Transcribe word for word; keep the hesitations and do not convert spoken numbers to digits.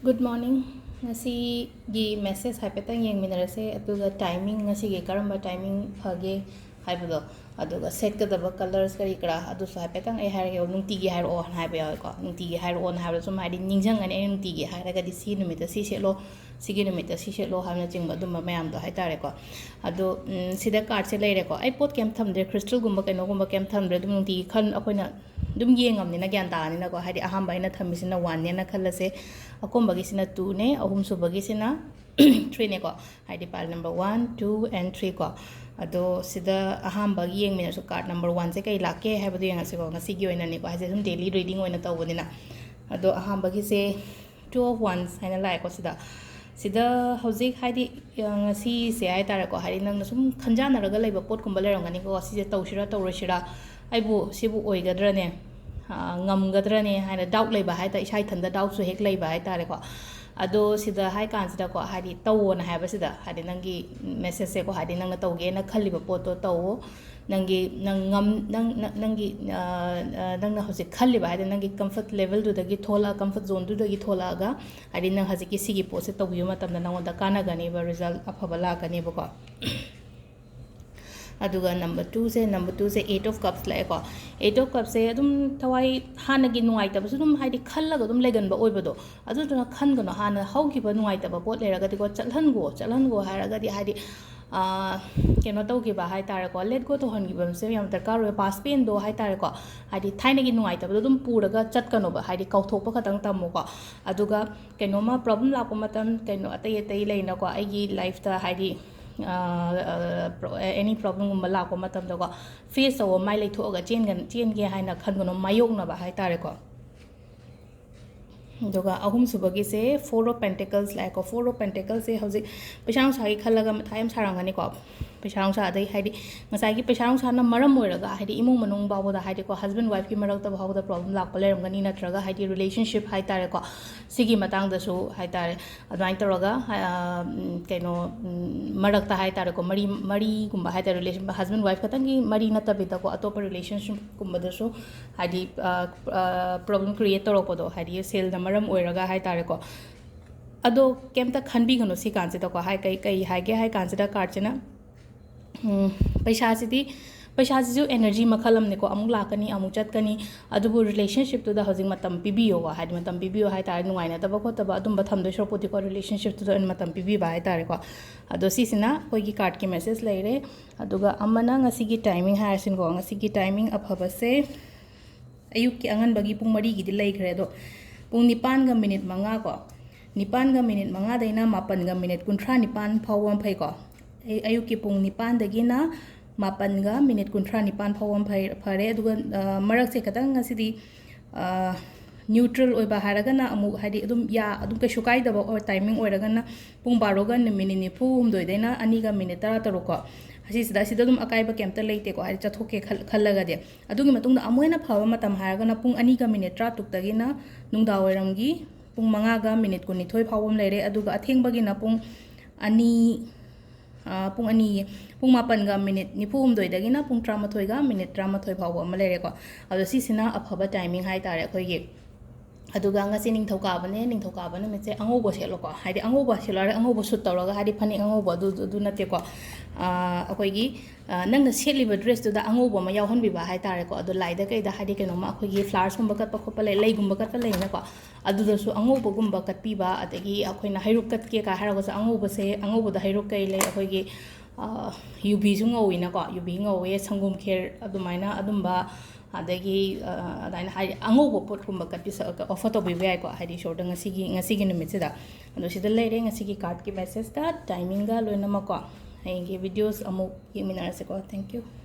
Good morning. ꯉꯁꯤꯒꯤ message ꯍꯥꯏꯐꯦꯠꯇꯪ ꯌꯦꯡꯃꯤꯟꯅꯔꯁꯦ, ꯑꯗꯨꯒ timing, ꯉꯁꯤꯒꯤ ꯀꯔꯝꯕ timing ꯐꯒꯦ ꯍꯥꯏꯕꯗꯣ, ꯑꯗꯨꯒ ꯁꯦꯠꯀꯗꯕ colours ꯀꯔꯤ ꯀꯔꯥ ꯑꯗꯨꯁꯨ ꯍꯥꯏꯐꯦꯠꯇꯪ ꯑꯩ ꯍꯥꯏꯔꯒꯦ꯫ ꯅꯨꯡꯇꯤꯒꯤ ꯍꯥꯏꯔꯛꯑꯣꯅ ꯍꯥꯏꯕ ꯌꯥꯎꯋꯦꯀꯣ, ꯅꯨꯡꯇꯤꯒꯤ ꯍꯥꯏꯔꯛꯑꯣꯅ ꯍꯥꯏꯕꯗꯣ ꯁꯨꯝ ꯍꯥꯏꯗꯤ ꯅꯤꯡꯁꯤꯡꯒꯅꯤ, ꯑꯩꯅ ꯅꯨꯡꯇꯤꯒꯤ ꯍꯥꯏꯔꯒꯗꯤ ꯁꯤ ꯅꯨꯃꯤꯠꯇ ꯁꯤ ꯁꯦꯠꯂꯣ, ꯁꯤꯒꯤ ꯅꯨꯃꯤꯠꯇ ꯁꯤ ꯁꯦꯠꯂꯣ ꯍꯥꯏꯕꯅꯆꯤꯡꯕ ꯑꯗꯨꯝꯕ ꯃꯌꯥꯝꯗꯣ ꯍꯥꯏꯇꯥꯔꯦꯀꯣ꯫ ꯑꯗꯣ ꯎꯝ, ꯁꯤꯗ cardꯁꯦ ꯂꯩꯔꯦꯀꯣ꯫ ꯑꯩ ꯄꯣꯠ ꯀꯩꯝ ꯊꯝꯗ꯭ꯔꯦ, crystalꯒꯨꯝꯕ ꯀꯩꯅꯣꯒꯨꯝꯕ ꯀꯩꯝ ꯊꯝꯗ꯭ꯔꯦ꯫ ꯑꯗꯨꯝ ꯅꯨꯡꯇꯤꯒꯤ ꯈꯟ ꯑꯩꯈꯣꯏꯅ ꯑꯗꯨꯝ ꯌꯦꯡꯉꯕꯅꯤꯅ ꯒ꯭ꯌꯥꯟ ꯇꯥꯔꯅꯤꯅꯀꯣ꯫ ꯍꯥꯏꯗꯤ ꯑꯍꯥꯟꯕ ꯑꯩꯅ ꯊꯝꯃꯤꯁꯤꯅ oneꯅꯦꯅ ꯈꯜꯂꯁꯦ, ꯑꯀꯣꯟꯕꯒꯤꯁꯤꯅ twoꯅꯦ, ꯑꯍꯨꯝꯁꯨꯕꯒꯤꯁꯤꯅ threeꯅꯦꯀꯣ꯫ ꯍꯥꯏꯗꯤ pile number one, two and three ꯀꯣ꯫ ꯑꯗꯣ ꯁꯤꯗ ꯑꯍꯥꯟꯕꯒꯤ ꯌꯦꯡꯃꯤꯟꯅꯔꯁꯨ, card number oneꯁꯦ ꯀꯩ ꯂꯥꯛꯀꯦ ꯍꯥꯏꯕꯗꯣ ꯌꯦꯡꯉꯁꯤꯀꯣ꯫ ꯉꯁꯤꯒꯤ ꯑꯣꯏꯅꯅꯤꯀꯣ, ꯍꯥꯏꯁꯦ ꯁꯨꯝ daily reading ꯑꯣꯏꯅ ꯇꯧꯕꯅꯤꯅ꯫ ꯑꯗꯣ ꯑꯍꯥꯟꯕꯒꯤꯁꯦ Two of Wands ꯍꯥꯏꯅ ꯂꯥꯛꯑꯦꯀꯣ ꯁꯤꯗ꯫ ꯁꯤꯗ ꯍꯧꯖꯤꯛ ꯍꯥꯏꯗꯤ, ꯑ, ꯉꯁꯤꯁꯦ ꯍꯥꯏꯇꯥꯔꯦꯀꯣ, ꯍꯥꯏꯗꯤ ꯅꯪꯅ ꯁꯨꯝ ꯈꯟꯖꯥꯟꯅꯔꯒ ꯂꯩꯕ ꯄꯣꯠꯀꯨꯝꯕ ꯂꯩꯔꯝꯒꯅꯤꯀꯣ, ꯁꯤꯁꯦ ꯇꯧꯁꯤꯔꯥ ꯇꯧꯔꯣꯏꯁꯤꯔꯥ, ꯑꯩꯕꯨ ꯁꯤꯕꯨ ꯑꯣꯏꯒꯗ꯭ꯔꯅꯦ, ꯑ, ꯉꯝꯒꯗ꯭ꯔꯅꯦ ꯍꯥꯏꯅ doubt ꯂꯩꯕ ꯍꯥꯏꯇꯥꯔꯦ, ꯏꯁꯥ ꯏꯊꯟꯗ doubtꯁꯨ ꯍꯦꯛ ꯂꯩꯕ ꯍꯥꯏꯇꯥꯔꯦꯀꯣ꯫ ꯑꯗꯣ ꯁꯤꯗ ꯍꯥꯏ ꯀꯥꯟꯁꯤꯗꯀꯣ, ꯍꯥꯏꯗꯤ ꯇꯧꯋꯣꯅ ꯍꯥꯏꯕꯁꯤꯗ, ꯍꯥꯏꯗꯤ ꯅꯪꯒꯤ messageꯁꯦꯀꯣ, ꯍꯥꯏꯗꯤ ꯅꯪꯅ ꯇꯧꯒꯦꯅ ꯈꯜꯂꯤꯕ ꯄꯣꯠꯇꯣ ꯇꯧꯋꯣ꯫ ꯅꯪꯒꯤ, ꯅꯪ ꯉꯝ-, ꯅꯪ, ꯅꯪ, ꯅꯪꯒꯤ, ꯑ, ꯑ, ꯅꯪꯅ ꯍꯧꯖꯤꯛ ꯈꯜꯂꯤꯕ ꯍꯥꯏꯗꯤ ꯅꯪꯒꯤ comfort levelꯗꯨꯗꯒꯤ ꯊꯣꯛꯂꯛꯑ-, comfort zoneꯗꯨꯗꯒꯤ ꯊꯣꯛꯂꯛꯑꯒ, ꯍꯥꯏꯗꯤ ꯅꯪ ꯍꯧꯖꯤꯛꯀꯤ ꯁꯤꯒꯤ ꯄꯣꯠꯁꯦ ꯇꯧꯕꯤꯕ ꯃꯇꯝꯗ ꯅꯪꯉꯣꯟꯗ ꯀꯥꯟꯅꯒꯅꯦꯕ, result ꯑꯐꯕ ꯂꯥꯛꯀꯅꯦꯕꯀꯣ꯫ ꯑꯗꯨꯒ number twoꯁꯦ, number twoꯁꯦ Eight of Cups ꯂꯥꯛꯑꯦꯀꯣ꯫ Eight of Cupꯁꯦ ꯑꯗꯨꯝ ꯊꯋꯥꯏ ꯍꯥꯟꯅꯒꯤ ꯅꯨꯡꯉꯥꯏꯇꯕꯁꯨ ꯑꯗꯨꯝ ꯍꯥꯏꯗꯤ ꯈꯜꯂꯒ ꯑꯗꯨꯝ ꯂꯩꯒꯟꯕ ꯑꯣꯏꯕꯗꯣ, ꯑꯗꯨꯗꯨꯅ ꯈꯟꯒꯅꯣ꯫ ꯍꯥꯟꯅ ꯍꯧꯈꯤꯕ ꯅꯨꯡꯉꯥꯏꯇꯕ ꯄꯣꯠ ꯂꯩꯔꯒꯗꯤꯀꯣ, ꯆꯠꯍꯟꯒꯣ, ꯆꯠꯍꯟꯒꯣ ꯍꯥꯏꯔꯒꯗꯤ ꯍꯥꯏꯗꯤ, ꯑꯥ, ꯀꯩꯅꯣ ꯇꯧꯈꯤꯕ ꯍꯥꯏꯇꯥꯔꯦꯀꯣ, let go ꯇꯧꯍꯟꯈꯤꯕꯁꯦ ꯌꯥꯝ ꯗꯔꯀꯥꯔ ꯑꯣꯏ꯫ Past painꯗꯣ ꯍꯥꯏꯇꯥꯔꯦꯀꯣ, ꯍꯥꯏꯗꯤ ꯊꯥꯏꯅꯒꯤ ꯅꯨꯡꯉꯥꯏꯇꯕꯗꯣ ꯑꯗꯨꯝ ꯄꯨꯔꯒ ꯆꯠꯀꯅꯣꯕ, ꯍꯥꯏꯗꯤ ꯀꯥꯎꯊꯣꯛꯄ ꯈꯛꯇꯪ ꯇꯝꯃꯣꯀꯣ꯫ ꯑꯗꯨꯒ ꯀꯩꯅꯣꯝꯃ problem ꯂꯥꯛꯄ ꯃꯇꯝ, ꯀꯩꯅꯣ ꯑꯇꯩ ꯑꯇꯩ ꯂꯩꯅꯀꯣ, ꯑꯩꯒꯤ lifeꯇ ꯍꯥꯏꯗꯤ, ꯑꯥ, ꯑꯥ, pro-, any problemꯒꯨꯝꯕ ꯂꯥꯛꯄ ꯃꯇꯝꯗꯀꯣ, face ꯇꯧꯕ, ꯃꯥꯏ ꯂꯩꯊꯣꯛꯑꯒ ꯆꯦꯟꯒ-, ꯆꯦꯟꯒꯦ ꯍꯥꯏꯅ ꯈꯟꯒꯅꯣ, ꯃꯥꯌꯣꯛꯅꯕ ꯍꯥꯏꯇꯥꯔꯦꯀꯣ꯫ ꯑꯗꯨꯒ ꯑꯍꯨꯝꯁꯨꯕꯒꯤꯁꯦ Four of Pentacles ꯂꯥꯛꯑꯦꯀꯣ꯫ Four of Pentaclesꯁꯦ ꯍꯧꯖꯤꯛ ꯄꯩꯁꯥ ꯅꯨꯡꯁꯥꯒꯤ ꯈꯜꯂꯒ ꯃꯊꯥ ꯌꯥꯝ ꯁꯥꯔꯝꯒꯅꯤꯀꯣ꯫ ꯄꯩꯁꯥ ꯅꯨꯡꯁꯥ, ꯑꯗꯩ ꯍꯥꯏꯗꯤ ꯉꯁꯥꯏꯒꯤ ꯄꯩꯁꯥ ꯅꯨꯡꯁꯥꯅ ꯃꯔꯝ ꯑꯣꯏꯔꯒ ꯍꯥꯏꯗꯤ ꯏꯃꯨꯡ ꯃꯅꯨꯡ ꯐꯥꯎꯕꯗ ꯍꯥꯏꯗꯤꯀꯣ, ꯍꯁꯕꯦꯟ ꯋꯥꯏꯐꯀꯤ ꯃꯔꯛꯇ ꯐꯥꯎꯕꯗ ꯄ꯭ꯔꯣꯕ꯭ꯂꯦꯝ ꯂꯥꯛꯄ ꯂꯩꯔꯝꯒꯅꯤ, ꯅꯠꯇ꯭ꯔꯒ ꯍꯥꯏꯗꯤ ꯔꯤꯂꯦꯁꯟꯁꯤꯞ ꯍꯥꯏ ꯇꯥꯔꯦꯀꯣ, ꯁꯤꯒꯤ ꯃꯇꯥꯡꯗꯁꯨ ꯍꯥꯏ ꯇꯥꯔꯦ, ꯑꯗꯨꯃꯥꯏꯅ ꯇꯧꯔꯒ ꯍꯥ-, ꯎꯝ, ꯀꯩꯅꯣ, ꯎꯝ, ꯃꯔꯛꯇ ꯍꯥꯏ ꯇꯥꯔꯦꯀꯣ, ꯃꯔꯤ, ꯃꯔꯤꯒꯨꯝꯕ ꯍꯥꯏ ꯇꯥꯔꯦ, ꯔꯤꯂꯦꯁꯟ, ꯍꯁꯕꯦꯟ ꯋꯥꯏꯐ ꯈꯛꯇꯪꯒꯤ ꯃꯔꯤ ꯅꯠꯇꯕꯤꯗꯀꯣ, ꯑꯇꯣꯞꯄ ꯔꯤꯂꯦꯁꯟꯁꯤꯞꯀꯨꯝꯕꯗꯁꯨ ꯍꯥꯏꯗꯤ ꯄ꯭ꯔꯣꯕ꯭ꯂꯦꯝ ꯀ꯭ꯔꯤꯌꯦꯠ ꯇꯧꯔꯛꯄꯗꯣ, ꯍꯥꯏꯗꯤ ꯁꯦꯜꯅ ꯃꯔꯝ ꯑꯣꯏꯔꯒ ꯍꯥꯏ ꯇꯥꯔꯦꯀꯣ꯫ ꯑꯗꯣ ꯀꯩꯝꯇ ꯈꯟꯕꯤꯒꯅꯨ ꯁꯤ ꯀꯥꯟꯁꯤꯗꯀꯣ꯫ ꯍꯥꯏ-, ꯀꯩ, ꯀꯩ ꯍꯥꯏꯒꯦ ꯍꯥꯏ ꯀꯥꯟꯁꯤꯗ, ꯀꯥꯔꯠꯁꯤꯅ, ꯎꯝ, ꯄꯩꯁꯥꯁꯤꯗꯤ, ꯄꯩꯁꯥꯁꯤꯁꯨ ꯑꯦꯅꯔꯖꯤ ꯃꯈꯜ ꯑꯃꯅꯤꯀꯣ, ꯑꯃꯨꯛ ꯂꯥꯛꯀꯅꯤ, ꯑꯃꯨꯛ ꯆꯠꯀꯅꯤ꯫ ꯑꯗꯨꯕꯨ ꯔꯤꯂꯦꯁꯟꯁꯤꯞꯇꯨꯗ ꯍꯧꯖꯤꯛ ꯃꯇꯝ ꯄꯤꯕꯤꯌꯣꯀꯣ, ꯍꯥꯏꯗꯤ ꯃꯇꯝ ꯄꯤꯕꯤꯌꯣ ꯍꯥꯏ ꯇꯥꯔꯦ, ꯅꯨꯡꯉꯥꯏꯅꯗꯕ ꯈꯣꯠꯇꯕ ꯑꯗꯨꯝꯕ ꯊꯝꯗꯣꯏ ꯁꯔꯨꯛꯄꯨꯗꯤꯀꯣ, ꯔꯤꯂꯦꯁꯟꯁꯤꯞꯇꯨꯗ ꯑꯣꯏꯅ ꯃꯇꯝ ꯄꯤꯕꯤꯕ ꯍꯥꯏ ꯇꯥꯔꯦꯀꯣ꯫ ꯑꯗꯣ ꯁꯤꯁꯤꯅ ꯑꯩꯈꯣꯏꯒꯤ ꯀꯥꯔꯠꯀꯤ ꯃꯦꯁꯦꯖ ꯂꯩꯔꯦ꯫ ꯑꯗꯨꯒ ꯑꯃꯅ ꯉꯁꯤꯒꯤ ꯇꯥꯏꯃꯤꯡ ꯍꯥꯏꯔꯁꯤꯅꯀꯣ, ꯉꯁꯤꯒꯤ ꯇꯥꯏꯃꯤꯡ ꯑꯐꯕꯁꯦ ꯑꯌꯨꯛꯀꯤ ꯑꯉꯟꯕꯒꯤ ꯄꯨꯡ ꯃꯔꯤꯒꯤꯗꯤ ꯂꯩꯈ꯭ꯔꯦ, ꯑꯗꯣ ꯄꯨꯡ ꯅꯤꯄꯥꯟꯒ ꯃꯤꯅꯤꯠ ꯃꯉꯥ ꯀꯣ, ꯅꯤꯄꯥꯟꯒ ꯃꯤꯅꯤꯠ ꯃꯉꯥꯗꯩꯅ ꯃꯥꯄꯟꯒ ꯃꯤꯅꯤꯠ ꯀꯨꯟꯊ꯭ꯔꯥ ꯅꯤꯄꯥꯟ ꯐꯥꯎꯕ ꯑꯃ ꯐꯩꯀꯣ꯫ ꯑꯌꯨ-, ꯑꯌꯨꯛꯀꯤ ꯄꯨꯡ ꯅꯤꯄꯥꯟꯗꯒꯤꯅ ꯃꯥꯄꯟꯒ ꯃꯤꯅꯤꯠ ꯀꯨꯟꯊ꯭ꯔꯥ ꯅꯤꯄꯥꯟ ꯐꯥꯎꯕ ꯑꯃ ꯐꯩ-, ꯐꯔꯦ꯫ ꯑꯗꯨꯒ, ꯑ, ꯃꯔꯛꯁꯦ ꯈꯤꯇꯪ ꯉꯁꯤꯗꯤ, ꯑ, ꯅ꯭ꯌꯨꯇ꯭ꯔꯦꯜ ꯑꯣꯏꯕ ꯍꯥꯏꯔꯒꯅ ꯑꯃꯨꯛ, ꯍꯥꯏꯗꯤ, ꯑꯗꯨꯝ ꯌꯥ-, ꯑꯗꯨꯝ ꯀꯩꯁꯨ ꯀꯥꯏꯗꯕ ꯑꯣꯏ-, ꯇꯥꯏꯃꯤꯡ ꯑꯣꯏꯔꯒꯅ ꯄꯨꯡ ꯕꯥꯔꯣꯒ ꯃꯤꯅꯤꯠ ꯅꯤꯐꯨ ꯍꯨꯝꯗꯣꯏꯗꯩꯅ ꯑꯅꯤꯒ ꯃꯤꯅꯤꯠ ꯇꯔꯥ ꯇꯔꯨꯛ ꯀꯣ, ꯑꯁꯤꯁꯤꯗ, ꯑꯁꯤꯗ ꯑꯗꯨꯝ ꯑꯀꯥꯏꯕ ꯀꯩꯝꯇ ꯂꯩꯇꯦꯀꯣ, ꯍꯥꯏꯗꯤ, ꯆꯠꯊꯣꯛꯀꯦ ꯈꯜ-, ꯈꯜꯂꯒꯗꯤ꯫ ꯑꯗꯨꯒꯤ ꯃꯇꯨꯡꯗ ꯑꯃꯨꯛ ꯍꯦꯟꯅ ꯐꯕ ꯃꯇꯝ ꯍꯥꯏꯔꯒꯅ ꯄꯨꯡ ꯑꯅꯤꯒ ꯃꯤꯅꯤꯠ ꯇꯔꯥ ꯇꯔꯨꯛꯇꯒꯤꯅ ꯅꯨꯡꯗꯥꯡꯋꯥꯏꯔꯝꯒꯤ ꯄꯨꯡ ꯃꯉꯥꯒ ꯃꯤꯅꯤꯠ ꯀꯨꯟꯅꯤꯊꯣꯏ ꯐꯥꯎꯕ ꯑꯃ ꯂꯩꯔꯦ꯫ ꯑꯗꯨꯒ ꯑꯊꯦꯡꯕꯒꯤꯅ ꯄꯨꯡ ꯑꯅꯤ, ꯑ, ꯄꯨꯡ ꯑꯅꯤ, ꯄꯨꯡ ꯃꯥꯄꯟꯒ ꯃꯤꯅꯤꯠ ꯅꯤꯐꯨ ꯍꯨꯝꯗꯣꯏꯗꯒꯤꯅ ꯄꯨꯡ ꯇꯔꯥꯃꯥꯊꯣꯏꯒ ꯃꯤꯅꯤꯠ ꯇꯔꯥꯃꯥꯊꯣꯏ ꯐꯥꯎꯕ ꯑꯃ ꯂꯩꯔꯦꯀꯣ꯫ ꯑꯗꯣ ꯁꯤꯁꯤꯅ ꯑꯐꯕ ꯇꯥꯏꯃꯤꯡ ꯍꯥꯏ ꯇꯥꯔꯦ ꯑꯩꯈꯣꯏꯒꯤ꯫ ꯑꯗꯨꯒ ꯉꯁꯤ ꯅꯤꯡꯊꯧꯀꯥꯕꯅꯦ, ꯅꯤꯡꯊꯧꯀꯥꯕ ꯅꯨꯃꯤꯠꯁꯦ ꯑꯉꯧꯕ ꯁꯦꯠꯂꯣꯀꯣ꯫ ꯍꯥꯏꯗꯤ ꯑꯉꯧꯕ ꯁꯦꯠꯂꯣ ꯍꯥꯏꯔꯒ ꯑꯉꯧꯕ ꯁꯨꯠ ꯇꯧꯔꯒ, ꯍꯥꯏꯗꯤ ꯐꯅꯦꯛ ꯑꯉꯧꯕ ꯑꯗꯨ, ꯑꯗꯨ ꯅꯠꯇꯦꯀꯣ꯫ ꯑ, ꯑꯩꯈꯣꯏꯒꯤ, ꯑ, ꯅꯪꯅ ꯁꯦꯠꯂꯤꯕ ꯗ꯭ꯔꯦꯁꯇꯨꯗ ꯑꯉꯧꯕ ꯑꯃ ꯌꯥꯎꯍꯟꯕꯤꯕ ꯍꯥꯏ ꯇꯥꯔꯦꯀꯣ꯫ ꯑꯗꯣ ꯂꯥꯏꯗ ꯀꯩꯗ ꯍꯥꯏꯗꯤ ꯀꯩꯅꯣꯝꯃ ꯑꯩꯈꯣꯏꯒꯤ ꯐ꯭ꯂꯥꯋꯔꯁꯀꯨꯝꯕ ꯀꯠꯄ ꯈꯣꯠꯄ ꯂꯩ, ꯂꯩꯒꯨꯝꯕ ꯀꯠꯄ ꯂꯩꯅꯀꯣ꯫ ꯑꯗꯨꯗꯁꯨ ꯑꯉꯧꯕꯒꯨꯝꯕ ꯀꯠꯄꯤꯕ, ꯑꯗꯒꯤ ꯑꯩꯈꯣꯏꯅ ꯍꯩꯔꯨꯛ ꯀꯠꯀꯦ ꯀꯥꯏ ꯍꯥꯏꯔꯒꯁꯨ ꯑꯉꯧꯕꯁꯦ, ꯑꯉꯧꯕꯗ ꯍꯩꯔꯨꯛ ꯀꯩ ꯂꯩ? ꯑꯩꯈꯣꯏꯒꯤ, ꯑ, ꯌꯨꯕꯤꯁꯨ ꯉꯧꯋꯤꯅꯀꯣ, ꯌꯨꯕꯤ ꯉꯧꯋꯦ, ꯁꯪꯒꯣꯝ ꯈꯦꯔ ꯑꯗꯨꯃꯥꯏꯅ ꯑꯗꯨꯝꯕ, ꯑꯗꯒꯤ, ꯑ, ꯑꯗꯨꯃꯥꯏꯅ ꯍꯥꯏꯗꯤ ꯑꯉꯧꯕ ꯄꯣꯠꯀꯨꯝꯕ ꯀꯠꯄꯤꯁ-, offer ꯇꯧꯕꯤꯕ ꯌꯥꯏꯀꯣ, ꯍꯥꯏꯗꯤ ꯏꯁꯣꯔꯗ ꯉꯁꯤꯒꯤ, ꯉꯁꯤꯒꯤ ꯅꯨꯃꯤꯠꯁꯤꯗ꯫ ꯑꯗꯣ ꯁꯤꯗ ꯂꯩꯔꯦ ꯉꯁꯤꯒꯤ ꯀꯥꯔꯠꯀꯤ ꯃꯦꯁꯦꯖꯇ, ꯇꯥꯏꯃꯤꯡꯒ ꯂꯣꯏꯅꯃꯛꯀꯣ꯫ ꯍꯌꯦꯡꯒꯤ videos ꯑꯃꯨꯛ ꯌꯦꯡꯃꯤꯟꯅꯔꯁꯤꯀꯣ꯫ Thank you꯫